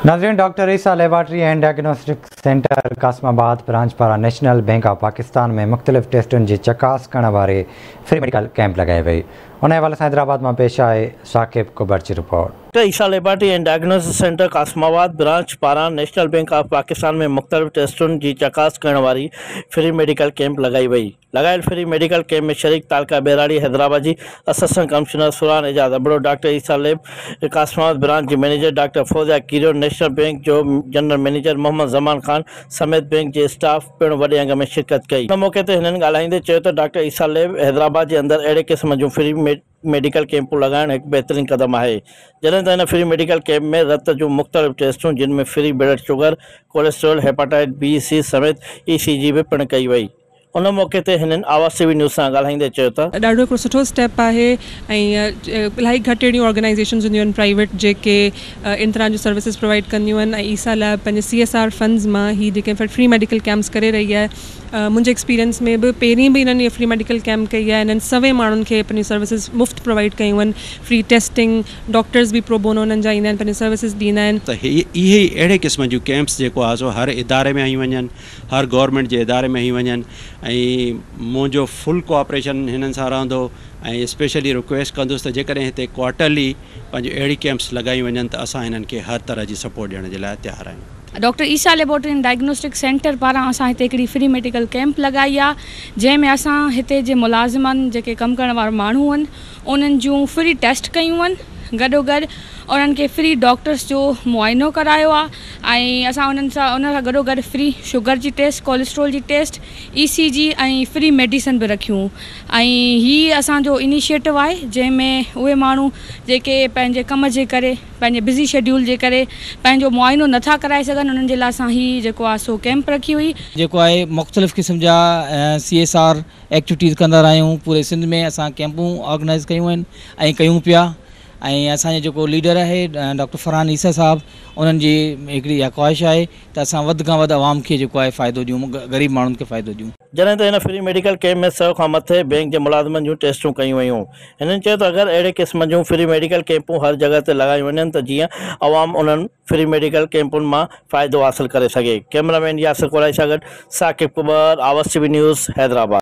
ناظرين doctor Isa laboratory and diagnostic centre Qasimabad branch پاران national bank of Pakistan ۾ مختلف ٽيسٽن جي چڪاس ڪرڻ واري فري ميڊيڪل ڪيمپ لڳائي وئي. ان حوالي سان حيدرآباد مان پيش آهي ثاقب ڪٻر جي report. Doctor Isa laboratory and diagnosis centre Qasimabad branch پاران نيشنل بينڪ آف پاڪستان ۾ مختلف ٽيسٽن جي چڪاس ڪرڻ واري فري ميڊيڪل ڪيمپ لڳائي وئي. لڳايل فري ميڊيڪل ڪيمپ ۾ شريڪ تعلقه ٻهراڙي حيدرآباد جي assistant commissioner Soran Ejaz Abro, doctor Isa lab Qasimabad branch جي manager doctor Fauzia Kerio, national bank جو جنرل مئنيجر محمد زمان خان سميت بينڪ جي اسٽاف پڻ وڏي انگ ۾ شرڪت ڪئي. ان موقعي تي هنن ڳالهائيندي چيو ته ڊاڪٽر عيسيٰ ليب حيدرآباد جي اندر اهڙي قسم جون فري ميڊيڪل ڪيمپون لڳائڻ هڪ بهترين قدم آهي، جڏهن ته هن فري ميڊيڪل ڪيمپ ۾ رت جون مختلف ٽيسٽون جن ۾ free blood sugar, cholesterol, hepatitis B, C سميت اي سي جي به پڻ ڪئي وئي. ان موقعي تي هنن آواز ٽي وي نيوز سان ڳالهائيندي چيو ته. ڏاڍو هڪڙو سٺو اسٽيپ آهي ۽ الاهي گهٽ اهڙيون آرگنائيزيشنز هونديون آهن پرائيويٽ جيڪي ان طرح جون سروسز پرووائيڊ ڪنديون آهن ۽ عيسيٰ ليب پنهنجي سي ايس آر فنڊز مان هي جيڪي فري ميڊيڪل ڪيمپس ڪري رهي آهي منهنجي ايڪسپيرينس ۾ به پهرين به انهن اهي فري ميڊيڪل ڪيمپ ڪئي آهي انهن سوين ماڻهن کي پنهنجون سروسز مفت پرووائيڊ ڪيون آهن فري ٽيسٽنگ ڊاڪٽرز به پرو بونو انهن جا ايندا آهن پنهنجون سروسز ڏيندا آهن. ته اهي ئي اهڙي قسم جون ڪيمپس جيڪو آهي سو هر اداري ۾ هنيون وڃن هر گورنمينٽ جي اداري ۾ هنيون وڃن ۽ منهنجو فل ڪوآپريشن هنن سان رهندو ۽ اسپيشلي رڪويسٽ ڪندس ته جيڪڏهن هتي ڪوارٽرلي پنهنجو اهڙي ڪيمپس لڳايون وڃن ته اسان هنن کي هر طرح جي سپورٽ ڏيڻ جي لاء تيار آهيون. Doctor Isa laboratory and diagnostic centre پاران اسان هتي هڪڙي فري ميڊيڪل ڪيمپ لڳائي آ جنهن ۾ اسان هتي جي ملازمن جيڪي ڪم ڪرڻ وارا ماڻهو آهن انهن جون فري ٽيسٽ ڪيون آهن گڏوگڏ انهن کي فري ڊاڪٽرس جو معائنو ڪرايو آ ۽ اسان انهن سان ان سان گڏوگڏ فري شگر جي ٽيسٽ ڪوليسٽرول جي test E C G ۽ free medicine به رکيون ۽ هي اسان جو انيشيٽو آهي جنهن ۾ اهي ماڻهو جيڪي پنهنجي ڪم جي ڪري پنهنجي بزي شيڊيول جي ڪري پنهنجو معائنو نٿا ڪرائي سگهن انهن جي لاء اسان هي جيڪو آهي سو ڪيمپ رکي هئي. جيڪو آهي مختلف قسم جا سي ايس آر ايڪٽيوٽيز ڪندا رهيا آهيون پوري سنڌ ۾ اسان ڪيمپون آرگنائيز ڪيون آهن ۽ ڪيون پيا ۽ اسان جو جيڪو ليڊر آهي ڊاڪٽر فرحان عيسيٰ صاحب انهن جي هڪڙي اها خواهش آهي ته اسان وڌ کان وڌ عوام کي جيڪو آهي فائدو ڏيون غريب ماڻهن کي فائدو ڏيون. جڏهن ته هن فري ميڊيڪل ڪيمپ ۾ سئو کان مٿي بينڪ جي ملازمن جون ٽيسٽون ڪيون ويون. هنن چيو ته اگر اهڙي قسم جون فري ميڊيڪل ڪيمپون هر جڳهه تي لڳايون وڃن ته جيئن عوام انهن فري ميڊيڪل ڪيمپن مان فائدو حاصل ڪري سگهي. ڪئميرا مين ياسر ڪورائي سان گڏ Saqib Kubar, Awaz T V news, Hyderabad.